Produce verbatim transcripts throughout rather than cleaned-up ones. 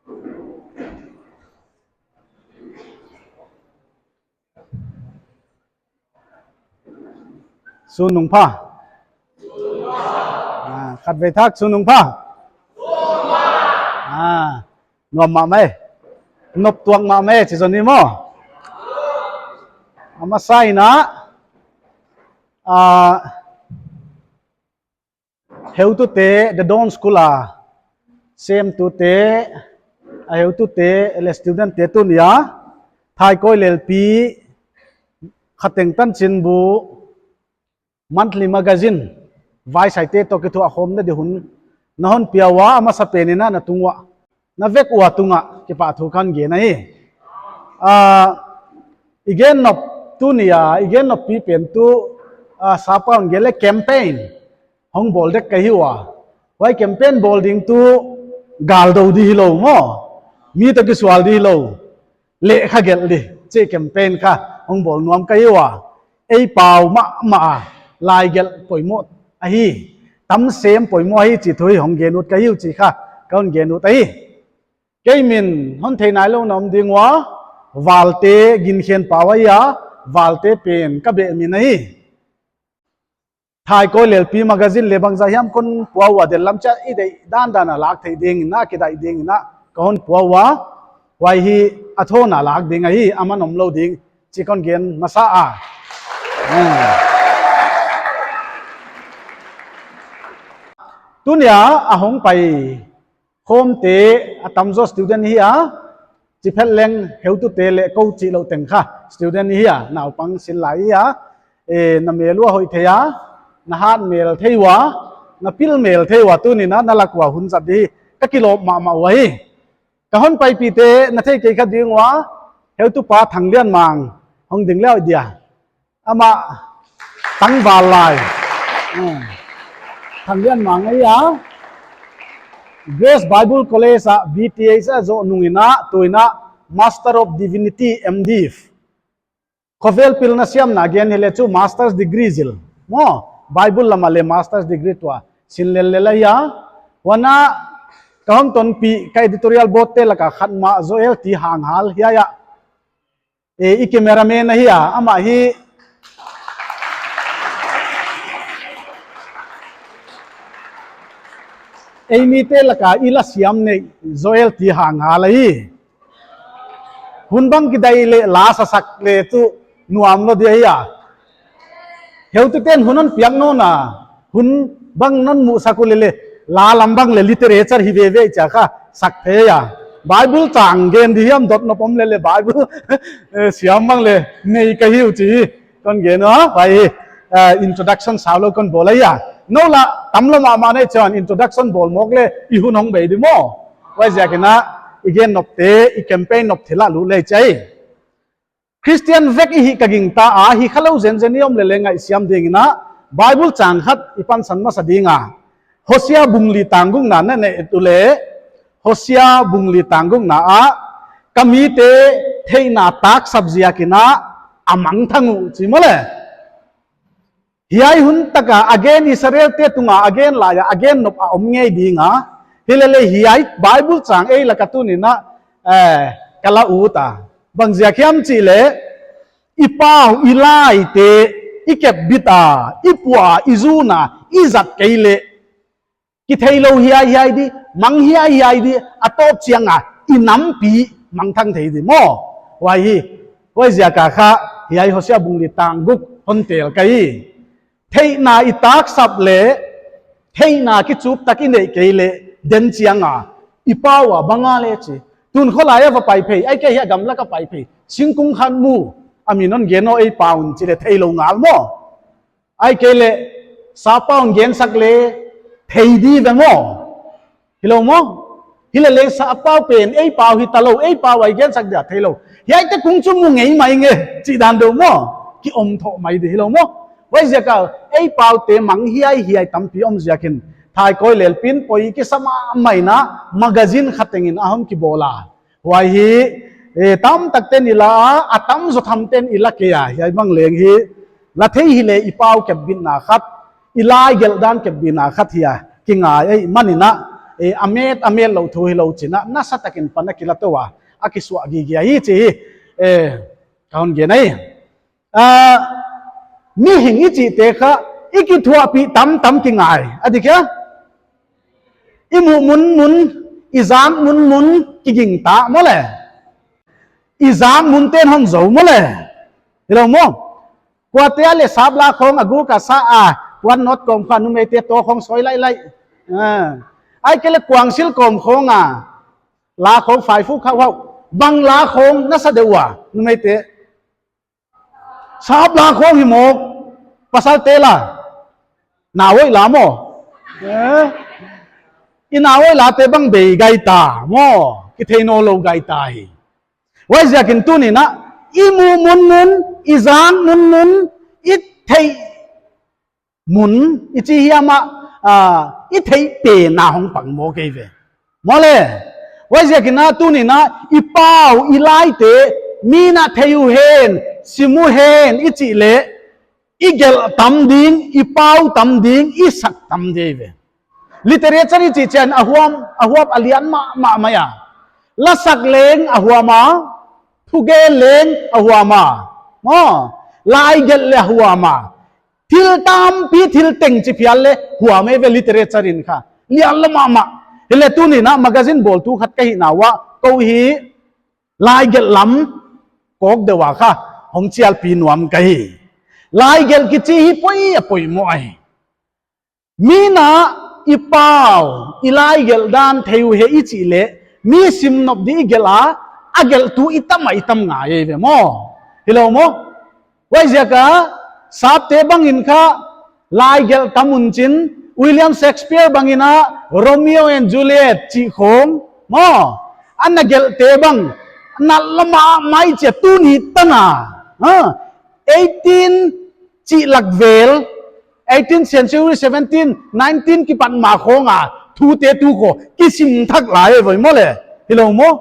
Sun nung pha. Ah, khatvei thak sun nung pha. Ah, nuam mahmah e. Nop tuak mahmah e, chi zong ni maw. A masa in a, ah, heutute, The Dawn School a semtute, a heutute, leh student te tuni a, Thaikawi Leelpi, Khateng Tanchinbu, monthly magazine, Vaisaite toh kithuah khawmna di hun, na hon pia ua, a masapen in a na tung ua, na vek ua tungah kipahthu kon gen ahi. Ah, i gen nop tuni a, i gen nop pi pen tu, ah, sapa hon gen leh campaign hong bawl dek ka hi ua. Huai campaign bawl ding tu gal dou di hilou maw. Mi toh kisual di hilou. Lehkha gelh di, chih campaign kha hong bawl nuam ka hi ua. Ei pau mahmah a, lai gelh poimoh ahi, tam sem poimoh ahi chih thu hi hong gen ut ka hi uh chih kha kon gen ut ahi. Kei min hon thei nailou na om ding ua, Valte Ginkhen Pau ahi a, Valte pen ka beh min ahi. Thaikawi Leelpi magazine leh bangzah hiam kon pua ua, dellam chiah i deih dandan a lak theih ding in a, kidaih ding in a ka hon pua ua. Huai hi a thawn a lak ding ahi, a man omlou ding, chih kon gen masa a. Hmm. Tuni a a hong pai khawmte a tamzaw student hi a, chi phet leng heutute leh kou chihlouh teng kha student hi a, naupang sin lai hi a, eh, na mel uh a hoih thei a, na hat mel thei ua, na pil mel thei ua, tuni in a na lak ua hun zat di ka kilawm mahmah ua hi. Ka hon paipihte na theikei kha ding ua, heutupa Thanglianmang hong ding leh dia. Amah tangval lai. Hmm. Thanglianmang ahi a. Grace Bible College a B T H a zoh nung in a, tu in a Master of Divinity, M Div. Khovel pilna siamna gen hileh chu master's degree zil. Maw, Bible lam a leh master's degree tuh a sin lellel ahi a. Huan a ka hon tonpih ka editorial board te lak a khat mah Joel T Hanghal hiai a. Eh, i cameraman ahi a, amah hi. Ei mite lak a i la siam neih Joel T Hanghal ahi. Hun bang kidaih leh la sasak leh tu nuam lou di ahi a. Heutute'n hun hon piak nawn a, hun bang non musak uleh leh, la lam bang leh literature hi veve chia kha sak thei a. Bible chang gen di hiam dot nop om leh leh Bible, eh, siam bang leh nei ka hi uh chih kon gen ua, huai, eh, introduction saulou kon bawl ahi a. Nou la tamlou mahmah nei chuan introduction bawl mawk leh i hun hong bei di maw. Huaiziak in a i gen nopte, i campaign nop thil a lut leh chih. Christian vek i hih ka gingta a, hih khalou zenzen i om leh leh ngaihsiam ding in a, Bible chang khat i pansan masa ding a. Hosea bung li tang gukna na en uleh, Hosea bung li tang gukna ah, ka mite theihna taksap ziak in a, a mangthang uh chi maw leh. Hiai hun tak a a gen Israelte tung a a gen lai a a gen nop a om ngei ding a. Hileh leh hiai Bible chang ei lak a tuni in a, eh, ka la ut a. Bangziak hiam chih leh, i pau i laite i kepbit a, i pua i zun a, i zat kei leh kitheilou hiaihiai di, mang hiaihiai di, a tawp chiang a i nampi mangthang thei di maw. Huai hi, huaiziak a kha hiai Hosea bung li tang guk hon tel ka hi. Theihna i taksap leh, theihna kichup tak i neih kei leh, den chiang a i pau a bang a leh chi. Tun khawlai a va pai phei, ahihkeileh hiai gamlak a pai phei, singkung khat mu, a min hon gen aw ei pau in chi leh theilou ngal maw. Ahihkeileh, sapa hon gensak leh thei di ve maw. Hilou maw. Hileh leng sapa pen ei pau hi talou, ei pau a i gensak dia theilou. Hiaite kung chu mu ngei mai nge, chih dan deuh maw. Ki om thou mai di hilou maw. Huaiziak a ei paute mang hiaihiai tampi om ziak in Thaikawi Leelpi'n poi kisa mahmah in a magazine khat teng in a hon kibawl a. Huai hi, eh, tamtakte'n i la a, a tamzaw thamte'n i la kei a, hiai bang leng hi, la thei hileh i pau kepbitna khat, i lai gelh dan kepbitna khat hi a, kingai ahihman in a, Eh, a met, a met lou thu hilou chin a, nasa takin pan a kila tou a, a kisuah gige hi chi hi. Eh, ka hon gen ahi. Ah, mihing i chihte kha, i kithuahpih tamtam kingai. A dik hia? I muh munmun, i zak munmun, kigingta, maw le. I zak munte'n hon zou, maw le. Hilou maw. Kuate a leh sap la khawng a guk a sa a, puan not kawm kha numeite toh khawng sawi lailai. Ah. Ahihkeileh kuangsil kawm khawng a, la khawng fai fu khauh hauh. Bang la khawng nasa deuh ua, numeite. Sap la khawng hi mawk, pasalte la. Nawi la maw. Eh? I nawi late bang bei gaita, maw. Kithei nawnlou gaita hi. Huaiziakin tuni'n a, i muh munmun, i zak munmun, i theih mun, i chi hiam a, ah, i theih pen a hong pang mawk ei ve. Maw le, huaiziakin a tuni'n a, i pau, i laite, mi'n a thei uhen, sim uhen, i chih leh, i gelh tam ding, i pau tam ding, i sak tam ding ve. Literature i chih chiang a huam, a huap a lian mahmah mai a. Lasak leng a huam a, thugen leng a huam a. Maw, laigelh leh a huam a. Thil tampi, thil teng chi phial leh huam ei ve literature in kha. Lian lou mahmah. Hileh tuni'n a magazine bawltu khat ka hihna uah, kou hi laigelh lam kawk deuh a kha hong chialpih nuam ka hi. Laigelh kichi hi poi a poimoh ahi. Mi'n a i pau, i laigelh dan thei uhe i chih leh, mi sim nop di i gelh a, a gelhtu i tam a i tam ngai ei ve maw. Hilou maw. Huaiziak a, sapte bangin kha, laigelh tam un chin, William Shakespeare bangin a, Romeo and Juliet chih khawng, maw, ana gelhte bang, nalh lou mahmah ei chia tuni tan a, ha, eighteen chih lak vel, eighteen century, seventeen, nineteen kipat ma khawng a, thute tu khawng, kisim thak lai ei ve maw le, hilou maw.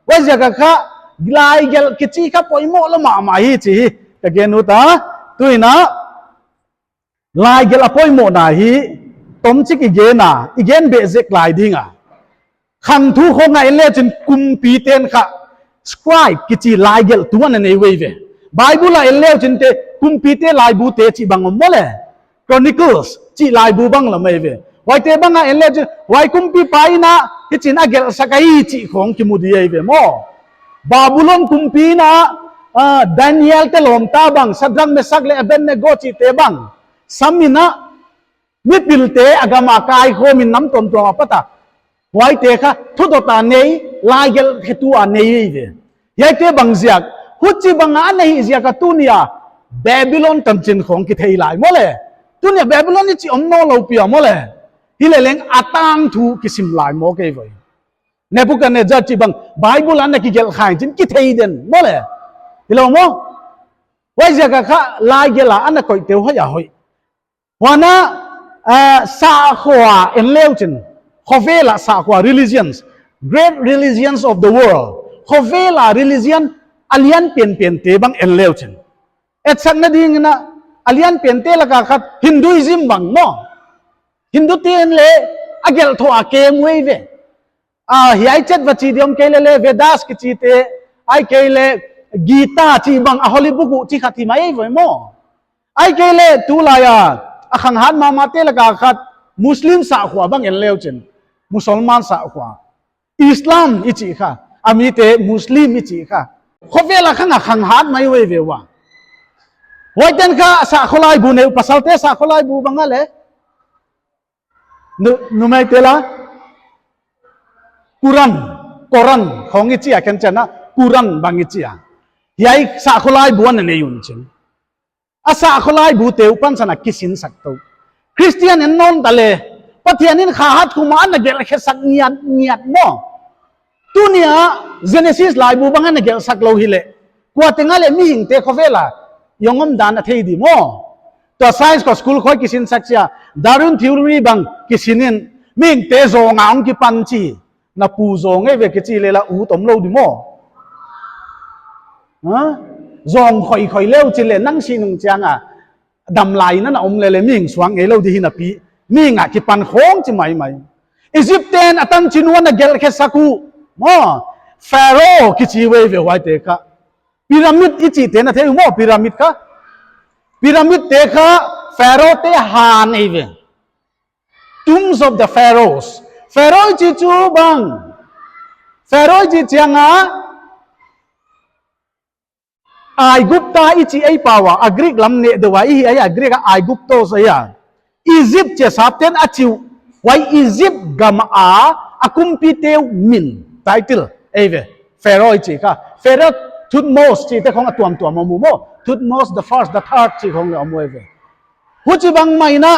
Huaiziak a kha, laigelh kichi kha poimoh lou mahmah hi chi hi, ka gen ut a, tuni'n a, laigelh a poimohna hi, tomchik i gen a, i gen beh zek lai ding a. Khanthu khawng a en leu chin kumpite'n kha, scribe kichi laigelhtu ana nei uh ei ve. Bible a en leu chin te, kumpite laibute chih bang om maw le. Chronicles, chih laibu bang lam ei ve. Huaite bang a en leu chin, huai kumpipa in a, hichin a gelhsak ahi chih khawng kimu di ei ve maw. Babylon kumpi in a, ah, Daniel te lawmta bang, Shadrach, Meshach leh Abednego chihte bang. Sam in a, mipilte a gam a kaikhawm in nam tuamtuam a pat a. Huaite kha, thudot a nei, laigelh khetu a nei ei ve. Hiaite bang ziak, huchibang a ana hih ziak a tuni a, Babylon tanchin khawng kithei lai maw le. Tuni a Babylon i chih om nawnlou pi a maw le. Hileh leng a tangthu kisim lai mawk ei ve. Nebuchadnezzar chih bang, Bible ana kigelh kha in chin kithei den, maw le. Hilou maw. Huaiziak a kha, laigelh a ana koihte uh hoih a hoih. Huan a, ah, sahkhua en leu chin. Khovel a sahkhua religions. Great religions of the world. Khovel a religion a lian penpente bang en leu chin. Etsakna dingin a, a lian pente lak a khat Hinduism bang maw. Hindu te'n leng a gelh thoh a kem uh ei ve. Ah, hiai chet va chi diam kei leh leh Vedas kichite, ahihkeileh Gita chih bang a holy book uh chi khat hi mai ei ve maw. Ahihkeileh tulai a, a khanghat mahmahte lak a khat Muslim sahkhua bang en leu chin. Musalman sahkhua. Islam i chih kha. A mite Muslim i chih kha. Khovel a khang a khanghat mai uh ei ve ua. Huaite'n kha sahkhua laibu nei uh, pasalte sahkhua laibu bang a le. Nu-, numeite la. Quran, Quran, khawng i chi a ken chiang a, Quran bang i chi a. Hiai sahkhua laibu ana nei un chin. A sahkhua laibute uh pansan a kisinsak tou. Christian en nawn ta leh, Pathian in kha hat khum a ana gelh khesak ngiatngiat maw. Tuni a Genesis laibu bang ana gelhsak lou hileh. Kua teng a leh mihingte khovel a i hong om dan a thei di maw. Tua science khawng school khawng kisinsak chia, Darwin theory bang kisin in, mihingte zawng a hong kipan chi. Na pu zawng ei ve kichi leh la ut om lou di maw. Ha? Zawng khoikhoi leu chin leh nang si nung chiang a. Dam lai in a na om leh leh mihing suak ngei lou di hi napi. Mihing a kipan khawng chi maimai. Egypt ten a tanchin ua ana gelh khe sak uh maw. Pharaoh kichi uh eive huaite kha. Pyramid i chihte na thei uh maw, pyramid kha. Pyramid te kha Pharaoh te han eive. Tombs of the Pharaohs. Pharaoh i chih chu bang. Pharaoh i chih chiang a Aigupta i chih ei pau a, a Greek lam neh deuh a, i hi ai a Greek a Aiguptos ahi a. Egypt chia sapten a chi uh, huai Egypt gam a, a kumpite uh min, title, eive. Pharaoh i chih kha. Pharaoh Thutmose chihte khong a tuamtuam om uh maw. Thutmose the first, the third chih khong leh om uh eive. Huchibang mai na,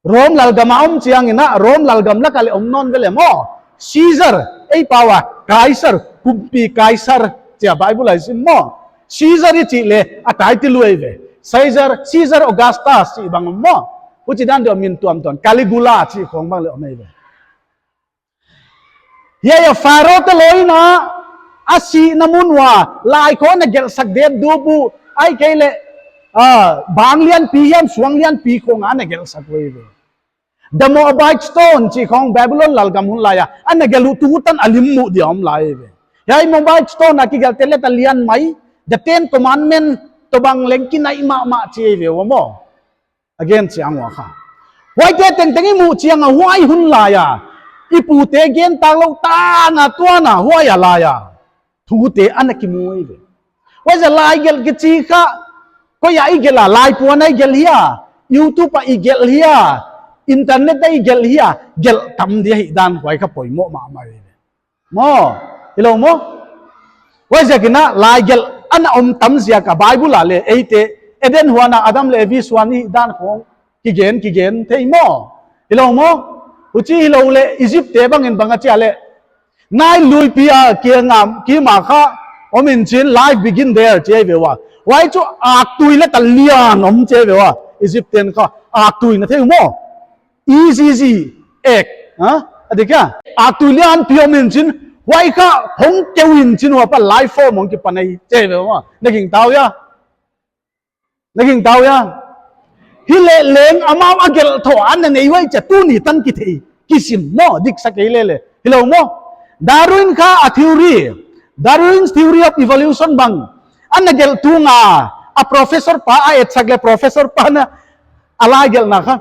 Rome lalgam a om chiang in a, Rome lalgam lak a leh om nawn ve leh maw. Caesar, ei pau a, Kaisar, kumpi Kaisar, chia Bible a i sim maw. Caesar i chih leh, a title uh eive. Caesar, Caesar Augustus chih bang om maw. Huchi dan deuh min tuamtuam, Caligula chih khong bang leh om eive. Hiai a Pharaoh te lou in a, a sihna mun ua, lai khong ana gelhsak det dup uh, ahihkeileh, ah, bang lianpi hiam, suang lianpi khong ana gelhsak uh eive. The Moabite Stone chih khong Babylon lalgam hun lai a, ana gelh uh tutan a lim muh dia om lai eive. Hiai Moabite Stone a kigelhte leh ta lian mai, the Ten Commandment toh bang leng kinai mahmah chi eive ua maw. Again chiang ua kha. Huaite tengteng i muh chiang a huai hun lai a. I pute gen tak lou tan a tuan a huai a lai a. Thute ana kimu eive. Huaiziak lai gelh kichi kha. Koi a i gelh a, lai puan a i gelh hia. YouTube a i gelh hia. Internet a i gelh hia. Gelh tam dia hi dan huai kha poimoh mahmah eive. Maw, hilou maw? Huaiziak in a lai gelh ana om tam ziak a Bible a leh eite Eden huan a Adam leh Evi suan i dan khong kigen, kigen thei maw? Hilou maw? Huchi hilou leh Egypt te bang in bang a chia leh. Nile luipi a kia ngam, ki ma kha om in chin life begin there chi eive ua. Huai chu aktui leh ta lian om chi eive ua. Egypt ten kha aktui na thei uh maw. E G G, egg, ha? A dik a? Aktui lianpi om in chin, huai kha hong keu in chin ua pa life form hong kipan ei, chi ve ua. Na gingta uh hia? Na gingta uh hia? Hileh leng amau a gelh thoh a ana nei uh ahi chia tuni tan kithei, kisim maw, diksak ei lele. Hilou maw? Darwin kha a theory, Darwin's theory of evolution bang ana gelh tung a, a professor pa a etsak leh professor pa na a lai gelhna kha.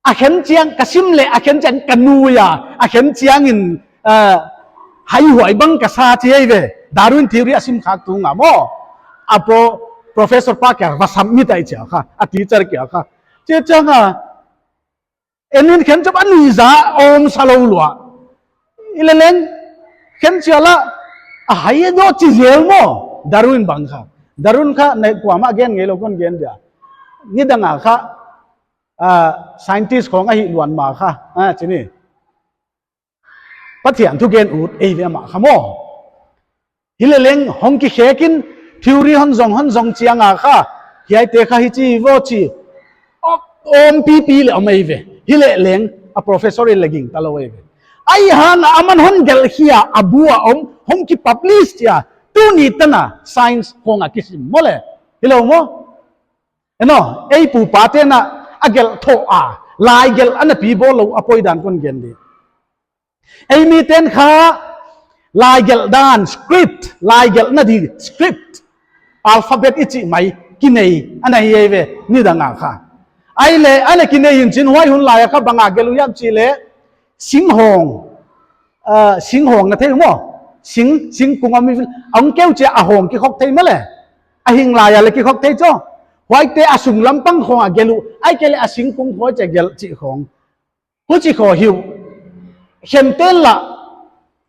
A khen chiang ka sim leh, a khen chiang ka nui a, a khen chiang in, eh, haihuai bang ka sa chi ei ve. Darwin theory a sim khak tung a maw. A pro-, professor pa kia va submit ai chia kha, a teacher kia kha. Chi chiang a, en in khen chop a nui za om sa lou lua. Hileh leng, khen chia la, a hai e do chi zel maw. Darwin bang kha. Darwin kha, nei kuamah gen ngeilou kon gen dia. Nidang a kha, ah, scientist khong ahih luan ma kha, ah, chini. Pathian thugen ut ei ve mah kha maw. Hileh leng hong kikhek in theory hon zong, hon zong chiang a kha, hiaite kha hichi vo chi. Om, om pipi leh om ei ve. Hileh leng a professor in leng gingta lou ei ve. Ahihhang a aman hon gelh khia a bu a om, hong kipublish chia. Tuni tan a science khong a kisim maw le. Hilou maw? Eno, ei pu pa ten a gelh thoh a, lai gelh ana pi bawl lou a poi dan kon gen di. Ei mi ten kha, lai gelh dan, script, lai gelhna di, script, alphabet i chih mai, kinei, ana hi ei ve, nidang a kha. Ahihleh, ana kinei in chin huai hun lai a kha bang a gelh uh hiam chih leh, singhong, ah, singhong na thei maw? Sing, singkung a mi vil, a hong keu chia a hong kikhok thei maw le? A hing lai a leh kikhok thei chu. Huaite a sung lampang khong a gelh uh, ahihkeileh a singkung khong chia gelh chih khong. Huchi khong hi uh. Khen ten la,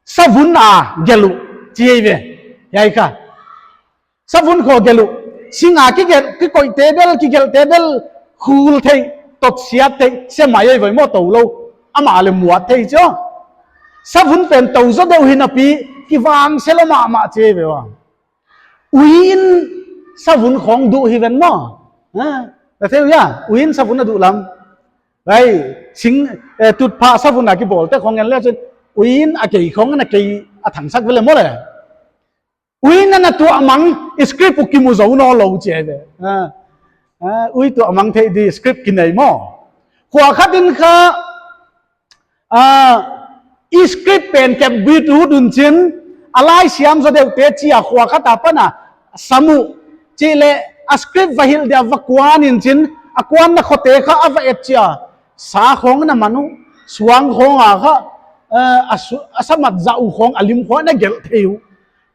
savun a gelh uh, chi ei ve. Hiai kha. Savun khong gelh uh. Sing a kigelh, kikoih te bel, kigelh te bel, khul thei, tot siat thei, se mai ei voi maw tou lou. Amah leh muat thei chu. Savun pen tou zaw deuh hi napi, kivang se lou mahmah chi ei ve ua. Ui in savun khong duh hi ven maw. Ha? Na thei uh hia, ui in savun a duh lam. Bai, sing, eh, tutphah savun a kibawl te khong en leh chin, ui in a kei khong ana kei a thangsak ve le maw le. Ui in ana tuah mang, script uh kimu zou nawn lou chi ei ve. Ah, ah, ui tuah mang thei di script kinei maw. Khua khat in kha, Ah, i script pen kep bit ut un chin, a laisiam zaw deuhte chia khua khat apan a sam uh. Chih leh a script va hilh dia va kuan in chin, a kuanna khote kha a va et chia, sa khong na man uh, suang khong a kha, eh, a su-, a samat zah uh khong a lim khong na gelh thei uh.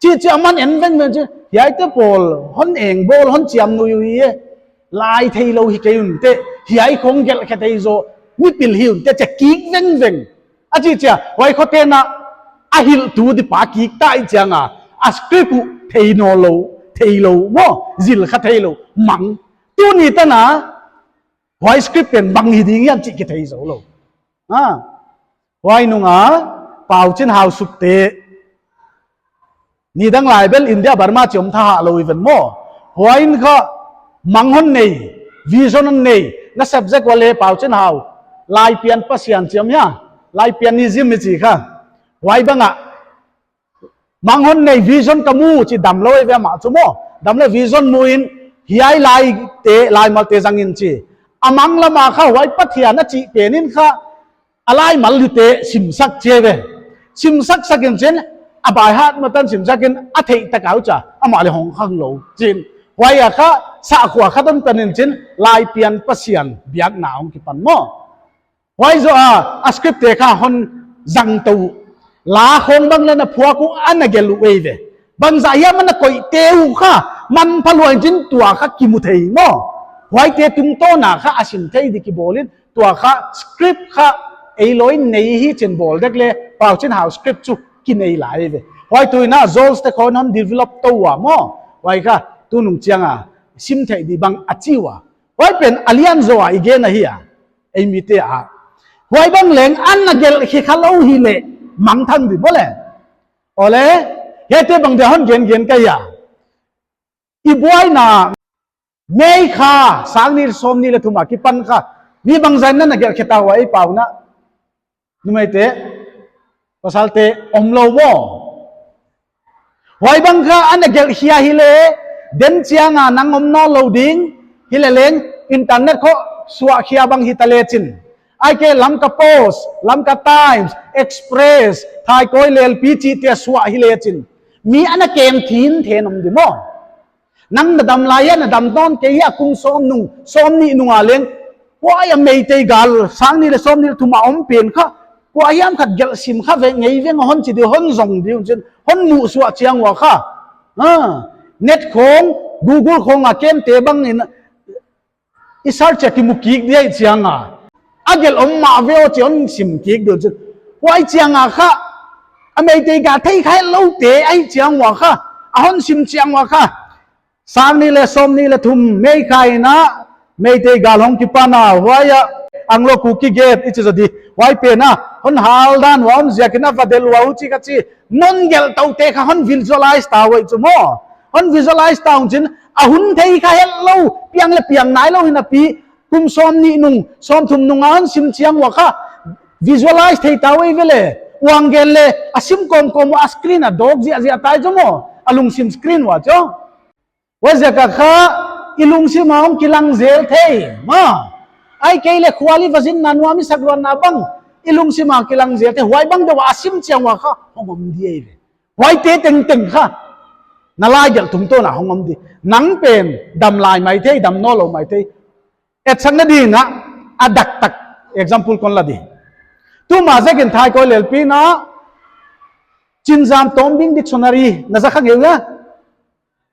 Chih chia man en vengveng chi, hiaite pawl hon eng bawl, hon chiam nui uh hi e. Lai theilou hi kei un teh, hiai khong gelh khe thei zaw, mipil hi un teh, chia kik vengveng. A chih chia, huai khote'n a hilhtu di pa kik ta i chiang a, a script uh thei nawnlou, theilou maw, zil kha theilou, mang. Tuni tan a, huai script pen bang hi ding hiam chih kithei zoulou. Ha. Huai nung a, Pau Chin Hau sukte, nidang lai bel India Burma chia om thahahlou i ven maw. Huai in kha mang hon nei, vision hon nei, na subject ua leh Pau Chin Hau, Laipian Pasian chi om hia, Laipianism i chi kha. Huai bang a, mang hon nei, vision ka mu chi damlou e ve mah chu maw. Damlou vision mu in, hiai laite, laimalte zang in chi. A mang lam a kha huai Pathian a chih pen in kha, a laimal lite simsak chi ve. Simsak sak in chin, a by heart mah tan simsak in, a theih tak a uh chia, amah leh hong khanglou chin. Huai a kha, sahkhua khat hon tan in chin, Laipian Pasian biakna hong kipan maw. Huai zoh a, a script te kha hon zang tou. La khong bang leng a phuak uh ana gelh uh ei ve. Bangzah hiam ana koih te uh kha, manpha lua in chin tua kha kimu thei maw. Huaite tungtawn a kha a sim thei di kibawl in, tua kha script kha ei loi nei hi chin bawl dek leh, Pau Chin Hau script chu kinei lai ve. Huai tu in a Joel te khong hon develop tou ua maw. Huai kha tunung chiang a sim theih di bang a chi ua. Huai pen a lian zaw a i gen ahi a. Ei mite a. Huai bang leng ana gelh khe khalou hi leh mangthang di maw leh. Aw leh, hiaite bang dia hon gen gen ka hia. I buaina May kha, sang nih sawmnih leh thum a kipan kha, mi bangzah in na gelh khe ta ua ei Pau na. Numeite, pasalte omlou maw. Huai bang kha ana gelh khia hi leh, den chiang a nang om nawnlou ding, hi leh leng, internet khong suah khia bang hi ta leh chin. Ahihkeileh Lamka Post, Lamka Times, Express, Thaikawi Lelpi chihte suah hi leh chin. Mi ana kem thinthen om di maw. Nang na dam lai a, na dam nawn kei a, kum sawm nung, sawmnih nung a leng. Huai a Meitei gal, sang nih leh sawmnih leh thum a om pen kha. Kua hiam khat gelh sim kha ve ngei veng hon chi di hon zong di un chin. Hon muh suah chiang ua kha. Ha. Net khong, Google khong a kemte bang in i search a kimu kik di ahih chiang a. A gelh om mah ve aw chi hon sim kik di un chin. Huai chiang a kha. A Meitei gal thei kha lou te ahih chiang ua kha. A hon sim chiang ua kha. Sang nih leh sawmnih leh thum May kha in a Meitei gal hong kipan a huai a Anglo Kuki Gate i chi zaw di. Huai pen a hon hal dan ua om ziak in a va delh ua uh chi ka chi. Non gelh tou te kha hon visualize ta uh ei chu maw. Hon visualize ta un chin a hun thei kha hetlou piang leh piang nailou hi napi kum sawmnih nung, sawmthum nung a hon sim chiang ua kha. Visualize thei ta uh ei ve leh. Uang gen leh a sim kawmkawm ua screen a dawk ziahziah ta ei chu maw. A lungsim screen ua chu. Huaiziak a kha, i lungsim a hong kilang zel thei, maw. Ahihkeileh khual i va zinna nuam i sak luatna bang, i lungsim a kilang zel thei, huai bang deuh a sim chiang ua kha, hong om di ei ve. Huaite tengteng kha, na laigelh tungtawn a hong om di. Nang pen, dam lai maithei, dam nawnlou maithei. Etsakna ding in a, a daktak, example kon la di. Tuma zek in Thaikawi Lelpi na, Chinzam Tawmbing Dictionary, na za kha ngei ua.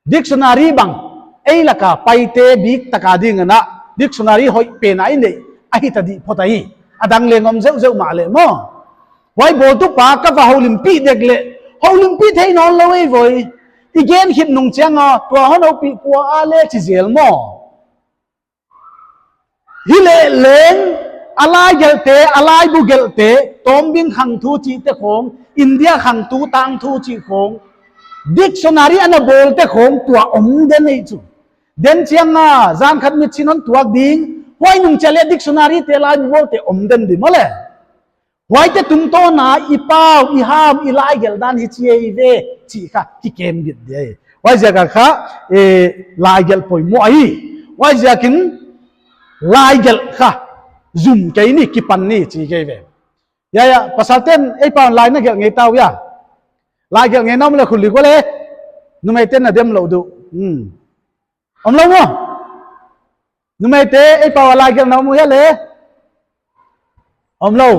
Dictionary bang, ei lak a Paite bik tak a ding in a, dictionary hoih pen a i neih, ahi ta di phot ahi, a dang leng om zeuhzeuh mahleh maw. Huai bawltu pa ka va houlimpih dek leh, houlimpih thei nawnlou ei voi. I gen khit nung chiang a, tua hon houpih kua a leh chi zel maw. Hi leh leng, a laigelhte, a laibu gelhte, Tawmbing khangthu chihte khong, India khangthu tangthu chih khong, dictionary ana bawlte khong tua om den ei chu. Den chiang a, zan khat mit chin hon tuak ding, huai nung chia leh dictionary te laibu bawlte om den di maw leh. Huaite tungtawn a i pau, i ham, i laigelh dan hichi ei ve, chih kha kikem git di ei. Huaiziak a kha, eh, laigelh poimoh ahi. Huaiziak in laigelh kha, zum kei ni, kipan ni, chi kei ve. Ya, ya, pasalten ei pau lai na gelh ngei ta uh hia. Lai gelh ngei na om leh khut lih ko le. Numeiten na dem lou uh. Hmm. Om lou maw? Numeite ei pau a lai gelh na om uh hia le? Om lou.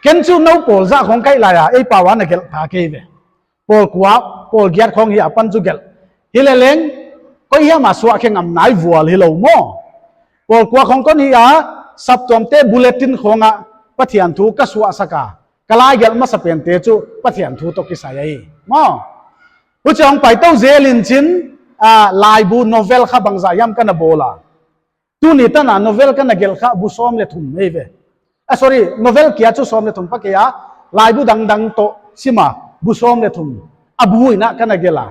Ken chu nou pawl zah khong ka hih lai a, ei pau a na gelh ta kei ve. Pawl kua, pawl giat khong hi a pan chu gelh. Hileleng, koi hiam a suah khe ngam nai vual hilou maw. Pawl kua khong kon hi a, saptuamte bulletin khong ah Pathian thu ka suahsak a, ka lai gelh masapente chu Pathian thu toh kisai ahi. Maw. Huchi hong pai tou zel in chin, ah, laibu novel kha bangzah hiam ka na bawl a. Tuni tan a novel ka na gelh kha bu sawm leh thum ahi ve. Ah, sorry, novel kia chu sawm leh thum pha kei a, laibu dangdang toh sim a bu sawm leh thum. A bu in a ka na gelh a.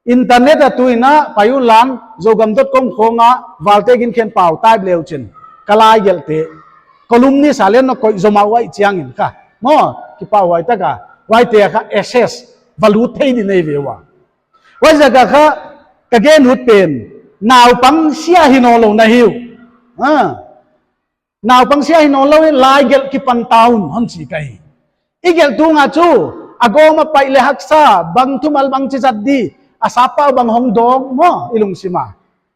Internet a tu in a pai un la, zogam dot com khong ah Valte Ginkhen pau type le uchin ka lai gelhte. Columnist a leng na koih zomah uai chiang in kha. Maw, kipahhuai tak a, huaite kha assess, va lut thei di nei ve ua. Huaiziak a kha, ka gen ut pen, naupang sia hi nawnlou na hi uh. Ah. Naupang sia hi nawnlou in lai gelh kipan ta un hon chi ka hi. I gelh tung a chu, a gawm a pai leh haksa, bang thumal bangchi zat di, a sappau bang hong dawng maw, i lungsim a.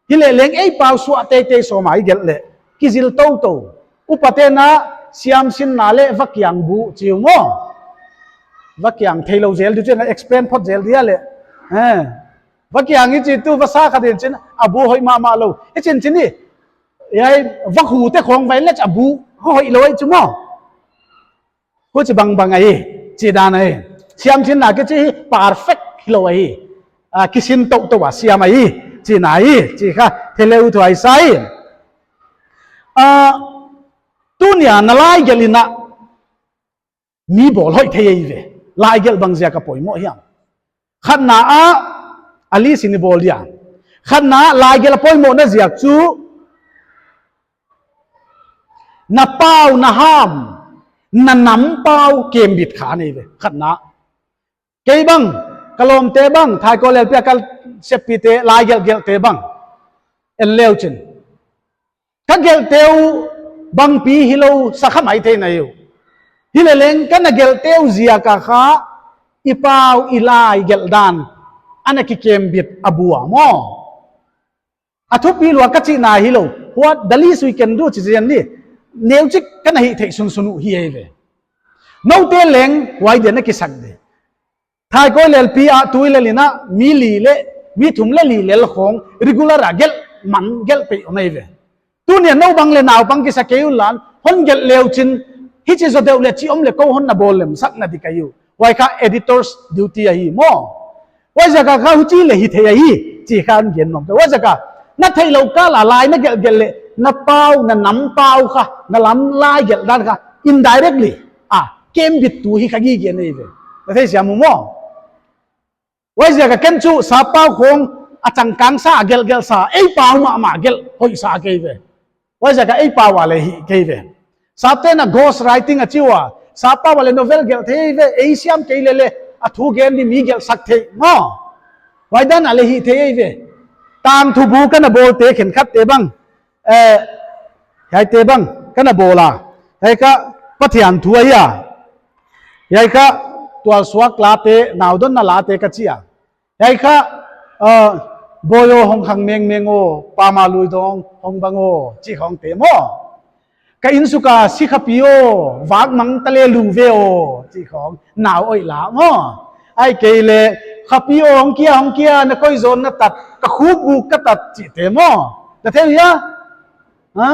Hileleng ei pau suah teitei sawm a i gelh leh, kizil toutou. Upaten a siamsinna leh vakiang bu chi uh maw. Vakiang theilou zel di chin a explain phot zel di a leh. Eh. Vakiang i chi tu vasa khat in chin a bu hoih mahmah lou. I chin chin i. Hiai vakhute khong vai leh a bu hoih lou ahi chu maw. Huchi bangbang ahi, chi dan ahi. Siamsinna kichi hi perfect hilou ahi. Ah, kisin toutou a siam ahi, chihna ahi, chih kha thei leh uthuai sa hi. Ah, tuni a na lai gelh in a mi bawl hoih thei ahi ve. Lai gelh bangziak a poimoh hiam. Khatna ah, a list in i bawl dia. Khatna ah, lai gelh a poimohna ziak chu, na pau, na ham, na nam pau kembit kha nei ve. Khatna. Kei bang, ka lawmte bang, thaikawi lelpi a ka seppihte, lai gelhgelhte bang. En le uchin. Ka gelhte uh bangpi hilou sa kha maithei na hi uh. Hileleng ka na gelhte uh ziak a kha i pau i lai gelh dan ana kikembit a bu a maw. A thupi lua ka chihna hilou. What the least we can do chi zen ni. Neuchik ka na hihtheih sunsun uh hi ahi ve. Noute leng huai dia na kisak di. Thaikawi lelpi ah tui lel in a mi li leh, mi thum leh li lel khong regular a gelh man gelh peih om ahi ve. Tuni a nou bang leh naupang kisa kei un la, hon gelh le uchin, hichi zaw deuh leh chi om leh kou hon na bawl lemsak na di ka hi uh. Huai kha editor's duty ahi maw. Huaiziak a kha huchi leh hithei ahi, chih kha hon gen nuam ka. Huaiziak a, na theihlouh kal a lai na gelhgelh leh, na pau, na nam pau kha, na lam lai gelh dan kha, indirectly, ah, kembit tu hi kha gige nei ve. Na theisiam uh maw. Huaiziak a ken chu sappau khong a changkang sa a gelhgelh sa, ei pau mahmah gelh hoih sa kei ve. Huaiziak a ei pau a leh hih kei ve. Sapten a ghost writing a chi ua, sappau a leh novel gelh thei ve, ei siam kei leh leh, a thu gen di mi gelhsak thei maw. Huai dan a leh hih thei ahi ve. Tangthu bu ka na bawlte khenkhatte bang. Eh, hiaite bang, ka na bawl a. Hiai kha Pathian thu ahi a. Hiai kha tualsuak late, naudonna late ka chi a. Hiai kha, eh, bawi aw hong khang mengmeng aw, pama lui dawng hong bang aw, chi khongte maw. Ka insuk a si khapi aw, vak mang ta leh lung ve aw, chi khong, nau oih la maw. Ahihkeileh, khapi aw hong kia, hong kia, na koi zawn na tat, ka khupbuk ka tat, chihte maw. Na thei uh hia? Ha?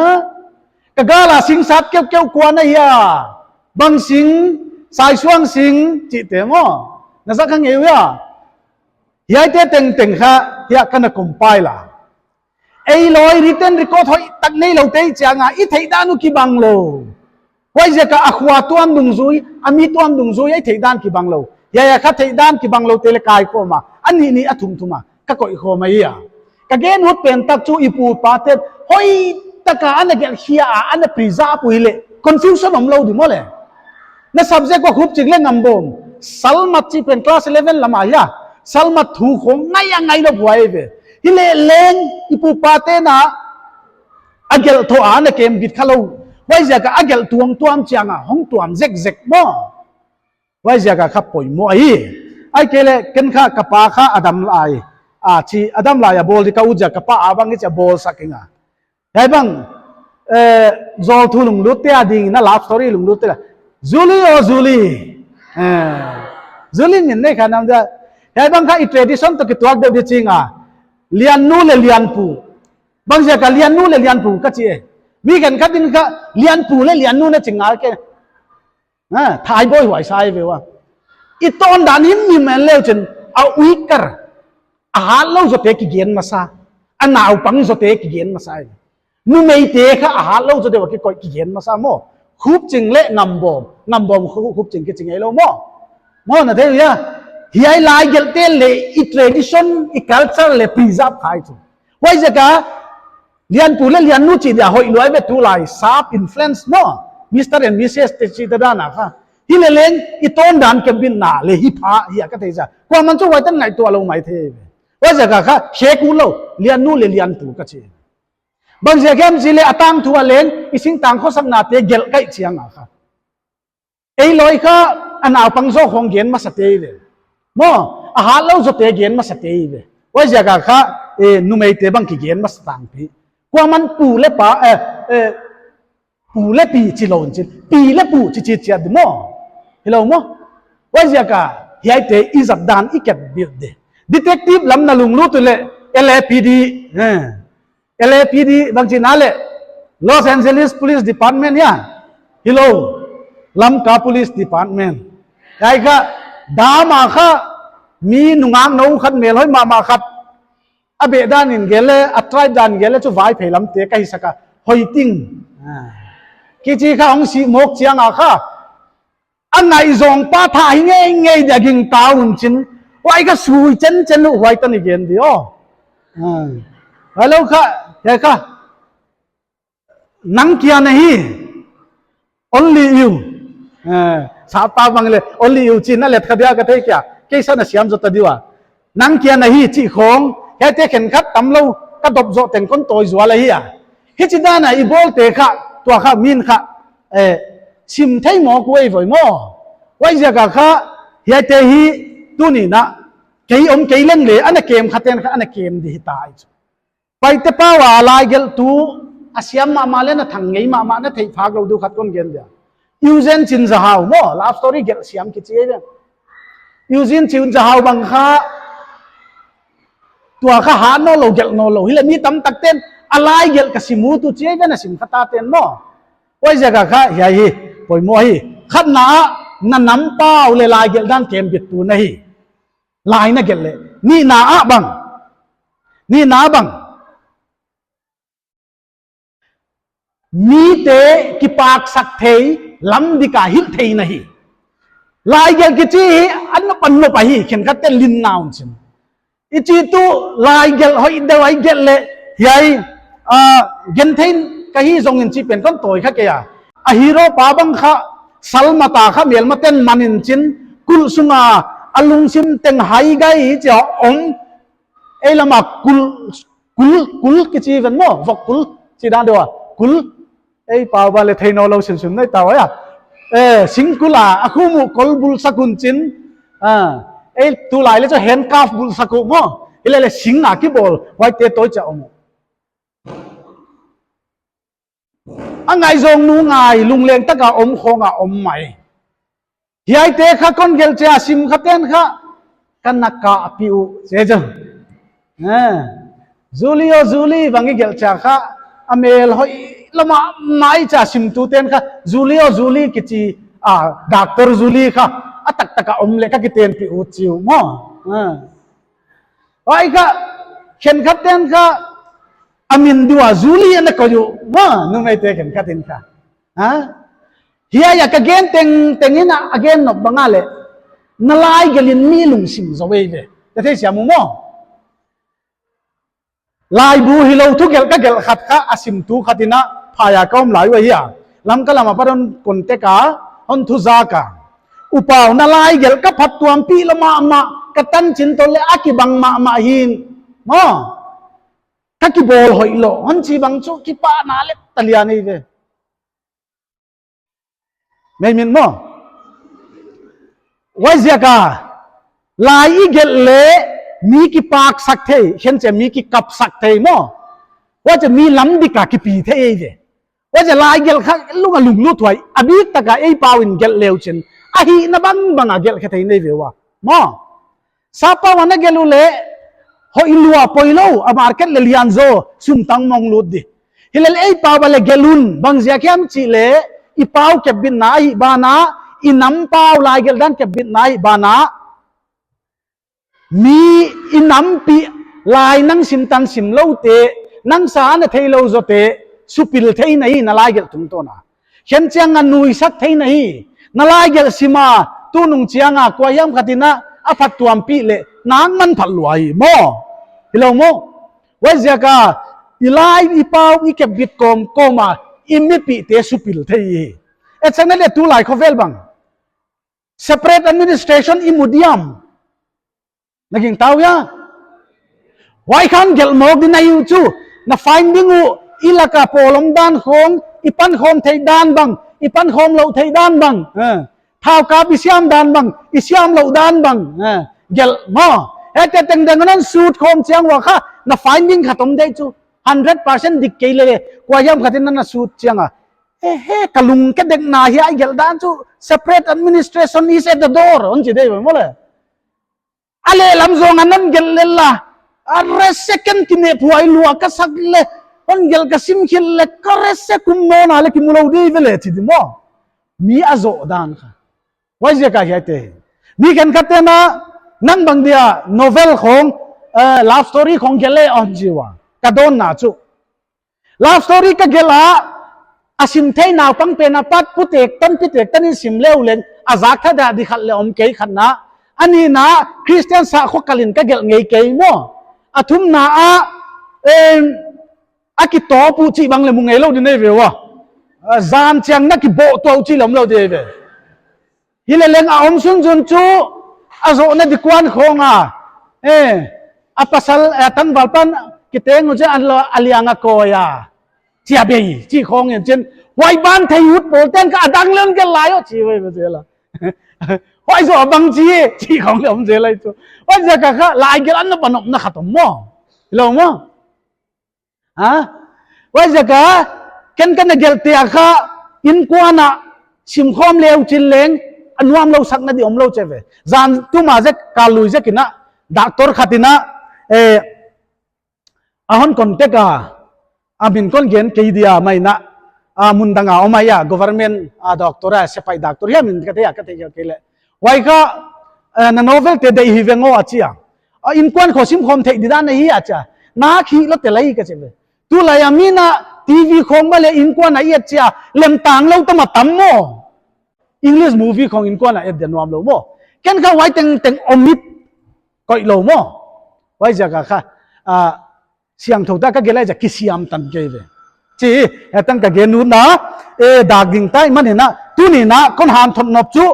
Ka gal a sing sat keukeu kua na hia? Bang sing, saisuang sing, chihte maw. Na zak kha ngei uh hia? Hiaite tengteng kha, hiai ka na compile a. Ei lawi written record hoihtak neiloute chiang a, i theihdan uh kibang lou. Huaiziak a a khua tuam dungzui, a mi tuam dungzui, ei theihdan kibang lou. Hiai a kha theihdan kibang loute leh kaikhawm a, a nih nih a thum thum a, ka koihkhawm ahi a. Ka gen ut pen tak chu i pu i pate, hoihtak a ana gelh khia a, ana preserve uh hileh, confusion omlou di maw leh. Na subject ua khup chik leh ngam bawm. Salmat chih pen class eleven lam a hia. Salmat thu khong ngai a ngailou huai ve. Hileleng i pu i pate'n a gelh thoh a ana kembit khalou. Huaiziak a gelh tuamtuam chiang a hong tuam zekzek maw. Huaiziak a kha poimoh ahi. Ahihkeileh ken kha ka pa kha a dam lai. A chi a dam lai a bawl di ka ut ziak a ka pa a bang i chi a bawlsak ing a. Hiai bang, eh, zawl thu lunglut te a ding in a love story lunglut te la. Julie aw Julie. Eh, Julie min nei kha nam dia. Hiai bang kha i tradition toh kituak deuh di ching a. Liannu leh lianpu. Bangziak a liannu leh lianpu ka chi e. Mi khenkhat in kha lianpu leh liannu na chi ngal ke. Ha, thai bawi huai sa ve ua. I tawn dan himhim en leu chin a uikar. A hatlou zote kigen masa. A naupang zote kigen masa. Numeite kha a hatlou zote ua kikoih kigen masa maw. Khupching leh Ngambawm. Ngambawm khu-, Khupching kichi ngeilou maw. Maw na thei uh hia. Hiai lai gelhte leh i tradition, i culture leh preserve kha i chu. Huaiziak a lianpu leh liannu chih dia hoih lua ve tulai sap influence maw. Mister and Missus te chih te dan a kha. Hileleng i tawn dan kembitna leh hi pha hia ka thei ziak. Kuaman chu huai tan ngaihtuah lou maithei ve. Huaiziak a kha khek ulou liannu leh lianpu ka chi. Bangziak hiam chih leh a tangthu a leng i singtang khosaknate gelh ka hih chiang a kha. Ei lawi kha a naupang zaw khong gen masa te ve. Maw, a hatlou zote gen masa te ve. Huaiziak a kha, eh, numeite bang kigen masa tangpi. Kuaman pu leh pa, eh, eh, pu leh pi chi lou in chin. Pi leh pu chi chi chiat di maw. Hilou maw. Huaiziak a hiaite i zat dan i ket bil di. Detective lam na lunglut uleh L A P D. Eh. L A P D bang chihna leh Los Angeles Police Department hia. Hilou. Lamka Police Department. Hiai kha dam a kha mi nungak nou khat melhoih mahmah khat. A beh dan in gel leh, a tribe dan in gel leh chu Vaiphei lamte ka hisak a. Hoih ting. Ah. Kichi kha hong si mawk chiang a kha. A ngaihzawng pa tha hi ngeingei dia gingta un chin. Huai kha sui chenchen uh huai tan i gen di aw. Ah. Huai lou kha, hiai kha. Nang kya nahi? Only you. Ah, sap pa bang leh, only you chi na let kha dia ka thei kya. Keisa na siam zota di ua. Nang kya nahi chih khong, hiaite khenkhat tamlou, ka dop zoh teng kon tawi zual ahi a. Hichi dan a i bawlte kha, tua kha min kha, eh, sim thei mawk uh ei voi maw. Huaiziak a kha, hiaite hi tuni in a, kei om kei leng leh, ana kem khaten kha, ana kem di hita i chu. Paite pau a lai gelhtu, a siam mahmah leh na thang ngei mahmah na theih phak lou di uh khat kon gen dia. Eugene Chin Zahau maw, love story gelh siam kichi ei ve. Eugene Chin Zahau bang kha, tua kha hat nawnlou gelh nawnlou. Hileh mi tamtak ten, a lai gelh ka sim uh tu chi ei ve na sim kha ta ten maw. Huaiziak a kha, hiai hi, poimoh hi. Khatna ah, na nam pau leh lai gelh dan kembittu na hi. Lai na gelh leh. Nihna ah bang. Nihna ah bang. Mite kipaksak thei, lam dik a hilh thei na hi. Lai gelh kichi hi, a nop a nop ahi, khenkhat te lim na un chin. I chi tu lai gelh hoih deuh a i gelh leh, hiai, ah, gen thei ka hi zong in chi pen kon tawi kha kei a. A hero pa bang kha, Salma ta kha melma ten man in chin, kulh sung a, a lungsim teng hai gai chi a om, ei lam a kulh, kulh, kulh kichi ven maw, vok kulh, chi dan deuh a, kulh, ei pau bang leh thei nawnlou simsim nei ta ua. Eh, singkulh a, a khum uh kol bulsak un chin, ah, ei tulai leh chu handcuff bulsak uh maw, hileleh sing a kibawl, huaite tawi chia om uh. A ngaihzawng nu ngai, lungleng tak a om khong a om mai. Hiaite kha kon gelh chia sim khaten kha, ka na kah pi uh, chi chu. Eh, Julie aw Julie bang i gelh chia kha, a mel hoih lou mahmah i chia simtu ten kha, Julie aw Julie kichi, ah, Doctor Julie kha, a taktak a om leh ka kiten pi uh chi uh maw. Eh. Huai kha, khenkhat ten kha, a min di ua Julie ana koih uh, maw, numeite khenkhat in kha. Ha? Hiai a ka gen tengteng in a, a gen nop bang a leh, na lai gelh in mi lungsim zou ei ve. Ka theisiam uh maw. Laibu hilou thu gelh ka gelh khat kha, a simtu khat in a, phai a ka om lai ua hia. Lamka lam a pat hon contact a, hon thuzak a. U pau na lai gelh ka phattuampih lou mahmah, ka tanchin toh leh a kibang mahmah hi'n. Maw. Ka kibawl hoih lou, hon chi bang chu kipahna leh talian ei ve. Mei min maw. Huaiziak a, lai i gelh leh mi kipaksak thei, khenchia mi kikapsak thei maw. Huchia mi lam dik a kipi thei ei ve. Huchia lai gelh kha lung a lunglut huai, a biktak a ei pau in gelh le uchin, a hihna bangbang a gelh khe thei nei ve ua. Maw. Sappau a na gelh uleh, hoih lua poilou, a market leh lian zaw, sum tangmang lut di. Hileleh ei pau a leh gelh un, bang ziak hiam chih leh, i pau kepbitna ahih banah, i nam pau lai gelh dan kepbitna ahih banah, mi i nampi lai nang sim tan simloute, nang sa na theilou zawte, supil thei na hi na lai gelh tungtawn a. Khenchiang a nuisak thei na hi, na lai gelh sim a, tunung chiang a, kuahiam khat in a, a phattuampih leh, nang manphat lua hi maw. Hilou maw. Huaiziak a, i lai i pau i kepbit kawmkawm a, i mipihte supil thei hi. Etsakna leh tulai khovel bang. Separate administration i mu diam. Na gingta uh hia? Huai kha gelh mawk di na hi uh chu. Na finding uh, i lak a pawl om dan khong, i pankhawm theih dan bang, i pankhawm louh theih dan bang. Eh. Thaukap i siam dan bang, i siam louh dan bang. Eh. Gelh maw. Hete tengteng nan sut khawm chiang ua kha, na finding khat om deuh chu. Hundred percent dik kei leh, kuahiam khat in na sut chiang a. He he, ka lungke dekna hiai gelh dan chu, separate administration is at the door. Hon chi deuh maw leh. A lehlam zong a nan gelh lel a. A re second kinephuai lua ka sak leh. Hon gelh ka sim khit leh ka re se kum nawn a leh kimu lou di ve leh chi di maw. Mi a zoh dan kha. Huaiziak a hiaite. Mi khenkhat te'n a, nang bang dia novel khong, eh, love story khong gelh leh hon chi ua. Ka dawnna chu. Love story ka gelh a, a sim thei naupang pen apat putek tan pitek tan in sim le uleng, a zak thadah di khat leh om kei khatna. A nihna, Christian sakhua kal in ka gelh ngei kei maw. A thumna a, em, a kitawp uh chih bang leh mu ngei lou di nei ve ua. A zan chiang na kibawh tuah uh chih leh om lou di ve. Hileleng a om sunsun chu, a zohna di kuan khong a. Eh, a pasal, eh, tangvalpa'n kiteng uh chiang a liang a koi a. Chia bei, chi khong in chin. Huai ban thei ut pawl te'n kha a dang leh hon gelh lai uh, chi huai ba zel a. Huai zoh a bang chi, chi khong leh om zel lai chu. Huaiziak a kha, lai gelh a na banopna khat om maw. Hilou maw. Ha? Huaiziak a, ken ka na gelhte a kha, innkuan a, simkhawm le uchin leng, a nuamlou sakna di omlou chi ve. Zan tuma zek, ka lui zek in a, doctor khat in a, eh, a hon contact a, a min kon gen kei dia mai na, a mun dang a om ahi a, government a doctor a, sepaih doctor, hiam in ka thei a, ka thei kei leh. Huai kha, eh, na novel te deih hi veng aw a chi a. A innkuan khong simkhawm theih di dan ahi a chi a. Na khi lou te lai ka chi ve. Tulai a mi na T V khong mah leh innkuan a i et chiang a, lemtang lou tam a tam maw. English movie khong innkuan a et di a nuam lou maw. Ken kha huai tengteng om it koih lou maw. Huaiziak a kha, ah, siangthou ta ka gelh lai zah kisiam tan kei ve. Chi, eh, tang ka gen nutna, eh, dak ding tai man in a, tuni in a, kon hanthawn nop chu,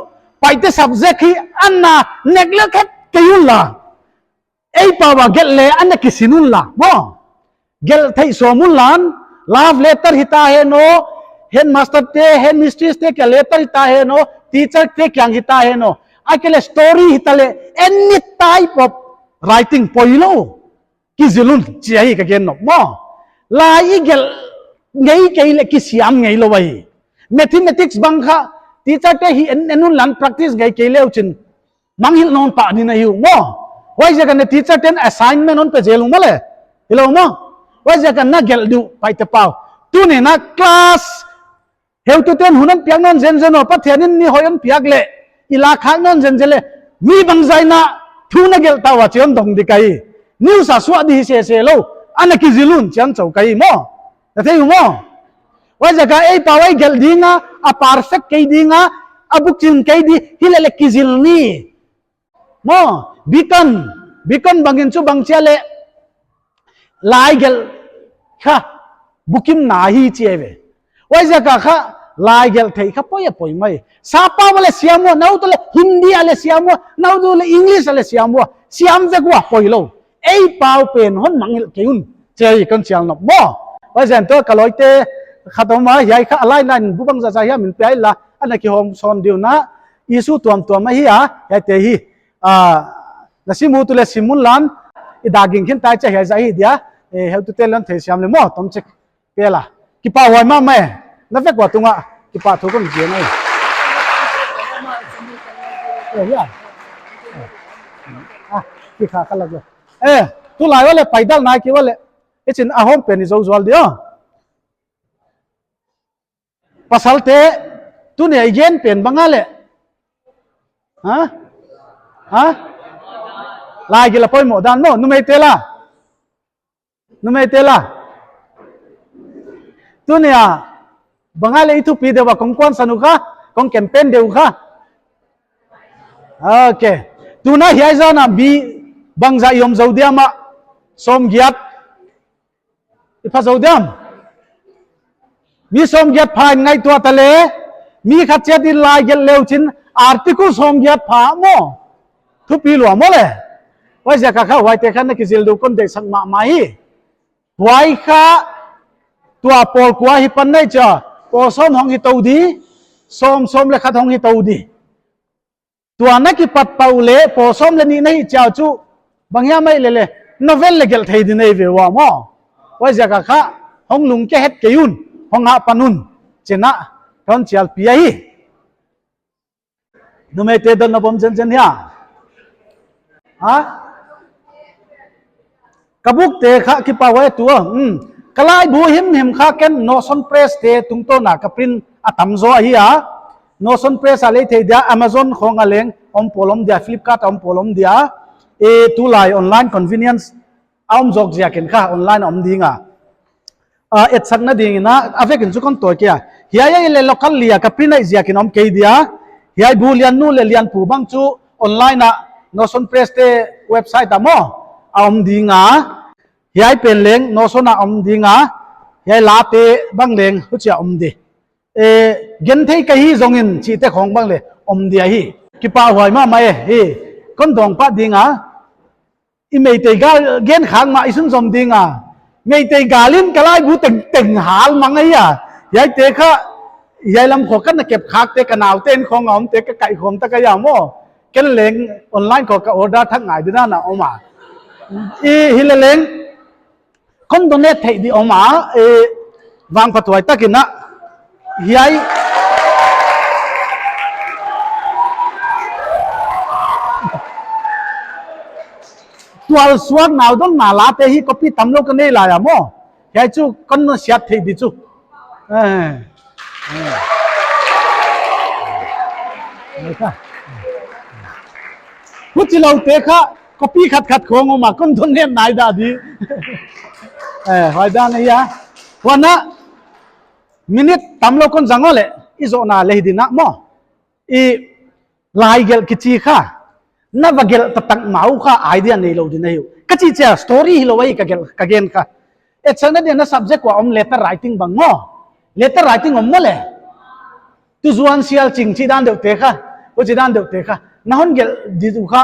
Paite subject hi, ana neglect kei un la. Ei pau a gelh leh ana kisin un la, maw. Gelh theih sawm un lan, love letter hita hen aw, headmaster te, headmistress te kiang letter hita hen aw, teacher te kiang hita hen aw. Ahihkeileh story hita leh, any type of writing poilou. Kizil un, chi ahi ka gen nop maw. Lai i gelh ngei kei leh kisiam ngei lou ahi. Mathematics bang kha, teacher te hi en, en un lan practice ngei kei le uchin. Mangngilh nawn pah ding ahi uh maw. Huaiziak a na teacher te'n assignment hon pe zel uh maw leh. Hilou maw. Huaiziak a na gelh di uh Paite pau. Tuni in a class, heutute'n hun hon piak nawn zenzen aw, Pathian in ni hoih hon piak leh. I lakhak nawn zenzen leh. Mi bangzah in a thu na gelh ta ua chi hon dong di ka hi. News a suah di hi sese lou. Ana kizil un chi hon chou ka hi maw. Na thei uh maw. Huaiziak a ei pau a i gelh ding a, a perfect kei ding a, a bukim kei di, hileleh kizil ni. Maw, Beacon, Beacon bang in chu bang chi a leh, lai gelh kha, bukimna hi chi ve. Huaiziak a kha, lai gelh theih kha poi a poi mai. Sappau a leh siam ua, na ut uleh Hindi a leh siam ua, na ut uleh English a leh siam ua, siam vek ua poilou. Ei pau pen hon mangngilh kei un. Chi hi kon chial nop maw. Huaiziak in tua ka lawmte khat om a, hiai kha a lai lai in bu bangzah zah hiam in piak la. Ana kihawmsawn ding un, issue tuamtuam ahi a, hiaite hi. Ah, na sim ut uleh sim unla, i dah ging khin tai chia hiai zah hi dia, eh, heutute leng theisiam leh maw, tomchik. Pela. Kipahhuai mahmah e. Na vek ua tungah. Kipahthu kon gen e. Eh, ya. Ah, kikha kha lak leh. Eh, tulai uleh paidal nai kei uleh. Ichin a hawm pen i zou zual di aw. Pasalte, tuni a i gen pen bang ahia leh. Ha? Ha? Laigelh a poimoh dan maw, numeite la. Numeite la. Tuni a, bang ahia leh i thupi deuh a kong kuansan uh kha, kong campaign deuh uh kha. Ok. Tuna hiai zan a mi bangzah i om zou diam a, sawmgiat. I pha zou diam. Mi sawmgiat pha in ngaihtuah ta leh, mi khat chiat in laigelh le uchin article sawmgiat pha maw. Thupi lua maw leh. Huaiziak a kha huaite kha na kizil deuh kon deihsak mahmah hi. Huai kha tua pawl kua hi pan nei chia, pawl sawm hong hi tou di, sawm sawm leh khat hong hi tou di. Tua na kipat pah uleh, pawl sawm leh nih na hih chiang chu, bang hiam ahia leh leh, novel leh gelh thei di nei ve ua maw. Huaiziak a kha, hong lungke het kei un, hong hah pan un, chih na, kon chialpi ahi. Numeite dotna bawm zenzen hia. Ha? Ka bukte kha kipahhuai tua. Hmm. Ka laibu himhim kha ken Noson Press te tungtawn a ka print a tam zaw ahi a. Noson Press a lei thei dia, Amazon khong a leng om pawl om dia, Flipkart a om pawl om dia. E, tulai online convenience a om zawk ziakin kha online a om ding a. Ah, etsakna dingin a, a vekin chu kon tawi kei a. Hiai a i leh local li a ka print ahih ziakin om kei dia. Hiai bu lian nu leh lian pu bang chu online a Noson Press te website a maw a om ding a. Hiai pen leng Noson a om ding a. Hiai late bang leng huchia om di. Eh, gen thei ka hi zongin chihte khong bang leh om dia hi. Kipahhuai mahmah e, hi. Kon dawng pah ding a. I Meitei gal gen khak mah i sunzom ding a. Meitei gal in ka laibu tengteng hal mang ahi a. Hiaite kha, hiai lam khong ka na kep khakte ka naute in khong a omte ka kaihkhawm ta ka hi a maw. Ken leng online khong ka order thak ngai di dan a om a. I hi leh leng, kon donate theih di om a, eh, vangphathuai takin a. Hiai. Tualsuak nau donna late hi copy tamlou ka nei lai a maw. Hiai chu kon na siat theih di chu. Eh. Eh. Huchiloute kha, copy khat khat khong om a, kon donate nai dah di. Eh, huai dan ahi a. Huan a, minute tamlou kon zang uleh, i zohna leh hi di na maw. I laigelh kichi kha, na va gelh taktak mah uh kha idea neilou di na hi uh. Ka chih chia story hilou ahi ka gelh, ka gen kha. Etsakna dia na subject ua om letter writing bang maw. Letter writing om maw leh. Tu zuan sial ching chih dan deuhte kha. Huchi dan deuhte kha. Na hon gelh di uh kha.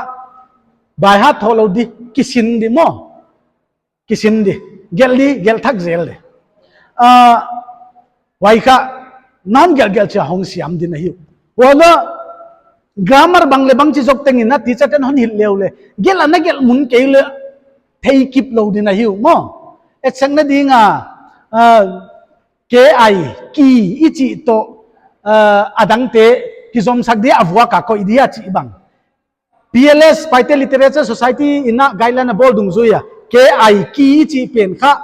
By heart thoh lou di. Kisin di maw. Kisin di. Gelh di, gelh thak zel di. Ah, huai kha. Na hon gelh gelh chia hong siam di na hi uh. Huan a grammar bang leh bang chi zok tengin a teacher ten hon hilh le uleh. Gelh a na gelh mun kei leh. Theikip lou di na hi uh maw. Etsakna ding a. Ah, K I, ki, i chih toh, eh, a dangte, kizomsak dia a vuak a koih dia chih bang. P L S, Paite Literature Society in a guideline a bawl dungzui a, K I, ki, i chih pen kha,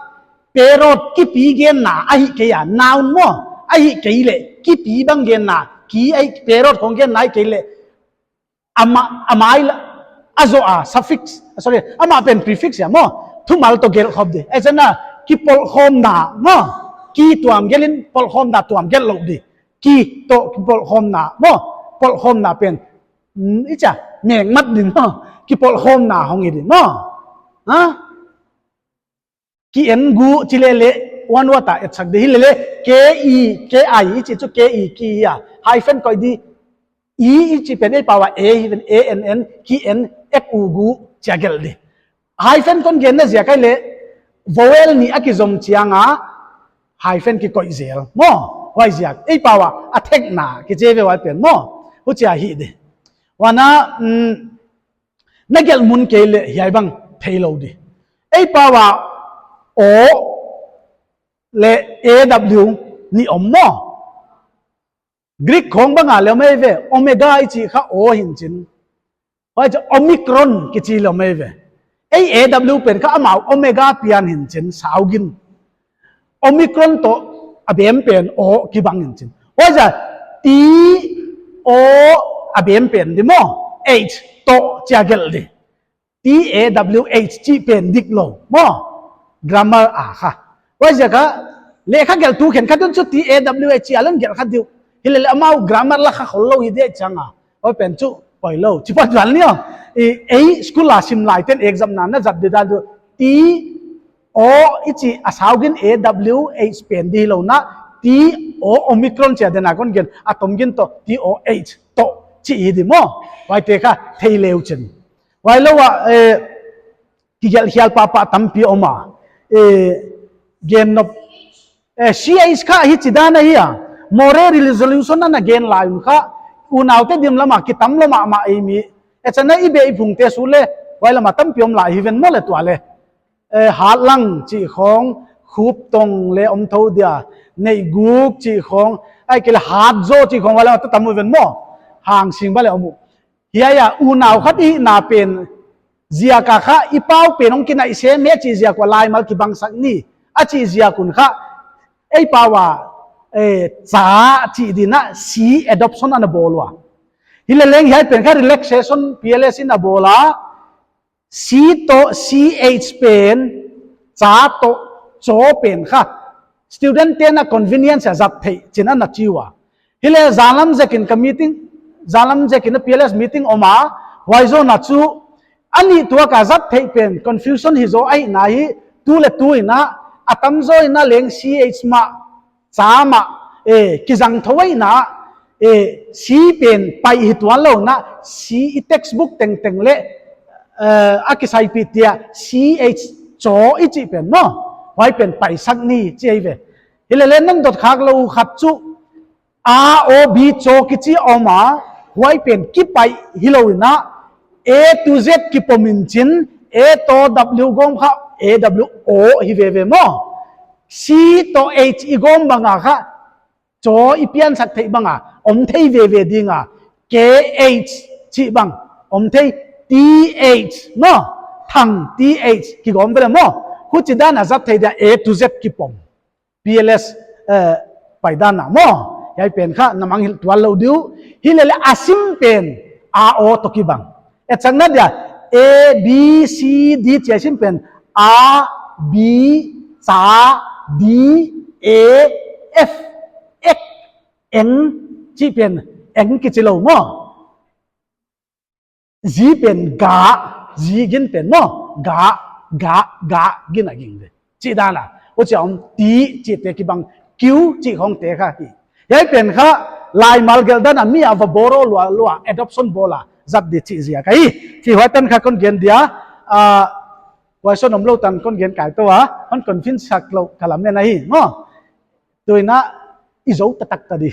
parrot kipi genna, ahih kei a, noun maw, ahih kei leh, kipi bang genna, ki, ahi, parrot khong genna ahih kei leh, amah, amah i la, a zoh a, suffix, sorry, amah pen prefix ahi maw, thumal toh gelh khop di. Ahi zan a, kipolhkhawmna, maw, ki tuam gelh in, polhkhawmna tuam gelh lou di. Ki toh kipolhkhawmna, maw, polhkhawmna pen, mm, i chia, mengmat di maw, kipolhkhawmna hong hi di maw. Ha? Ki en gu chi leh leh, one word a etsak di hi leh leh, K E, K I, i chih chu K E, ki a. Hyphen koih di, E i chih pen ei pau a, A hi pen A N N, ki en, ek u gu, chia gelh di. Hyphen kon genna ziak ahi leh, vowel nih a kizom chiang a, hyphen kikoih zel. Maw, Huaiziak, ei pau a, a thekna, kichi ve huai pen maw. Huchia hi di. Huan a, mm, na gelh mun kei leh hiai bang theilou di. Ei pau a, O leh A W nih om maw. Greek khawng bang a leh om ei ve, omega i chih kha O hi'n chin. Huai chu omicron kichi leh om ei ve. Ei A W pen kha amau omega pian hi'n chin, saugin. Omicron toh a bem pen O kibang hi'n chin. Huaiziak T O a bem pen di maw. H toh chia gelh di. T A W H chih pen diklou maw. Grammar a kha. Huaiziak a, lehkha gelhtu khenkhat un chu T A W H chih a leng gelh kha di uh. Hilele amau grammar la kha khollou hi di chiang a. Huai pen chu poilou. Chi pat val ni aw. I, ei school a sim laiten exam na na zat di dan chu. T O i chih a saugin A W H pen di hilou na. T O omicron chia den a kon gen. A tomgin toh T O H toh chih hi di maw. Huaite kha thei le uchin. Huailou a, eh, kigelh khial pahpah tampi om a. Eh, gen nop, eh, C H kha hichi dan ahi a. Moreh resolution ana gen lai un kha. Unaute dim lam a kitam lou mahmah ei mi. Eh, chana i beh i phungte su le. Huai lam a tampi om lai hi ven maw le tua le. Eh, Hatlang chih khawng, Khuptong le om thou dia. Neihguk chih khawng. Ahihkeileh Hatzo chih khawng huai lam a tam uh ven maw. Hangsing bang le om uh. Hiai a unau khat i hihna pen ziak a kha i pau pen hong kinaih sem e chih ziak ua laimal kibangsak ni. A chih ziak un kha ei pau a, eh, cha chih di na C adoption ana bawl ua. Hileleng hiai pen kha relaxation P L S in a bawl a. C toh C H pen, cha toh cho pen kha student te'n a convenience a zat theih chi'n ana chi ua. Hileh zanlam zek in ka meeting, zanlam zek in a P L S meeting om a, huai zoh na chu a nih tuak a zat theih pen confusion hi zaw ahihna hi, tu le tu in a, a tamzaw in a leng C H mah, cha mah, eh, kizang thou ahihna, eh, C pen paih hi tuan lou na, C i textbook tengteng le, eh, a kisaipih dia, C H cho i chih pen maw, huai pen paihsak ni chi ei ve. Hilele non dot khak lou khat chu, A O B cho kichi om a, huai pen kipaih hilou in a, A to Z kipom in chin, A toh W gawm kha, A W O hi veve maw. C toh H i gawm bang a kha, cho i piansak theih bang a, om thei veve ding a, K H chih bang, om thei T H maw, thang T H kigawm vele maw. Huchi dan a zat theih dia A to Z kipom. P L S, eh, paih dan a maw. Hiai pen kha na mangngilh tuan lou di uh. Hilele a sim pen A O toh kibang. Eh, chang na dia A B C D chia sim pen A B cha D A F X N chih pen N kichi lou maw. G pen ga, G gin pen maw, ga, ga, ga gin a ging de. Chih dan a, huchia om T chihte kibang, Q chih khawngte kha hi. Hiai pen kha laimal gelh dan a mi a va borrow lua lua, adoption bawl a zat di chih ziak ahi. Chi huai tan kha kon gen dia, ah, huai sawt omlou tan kon gen kai tou a, kon convince sak lou ka lamen ahi maw. Tuin a i zou taktak ta di.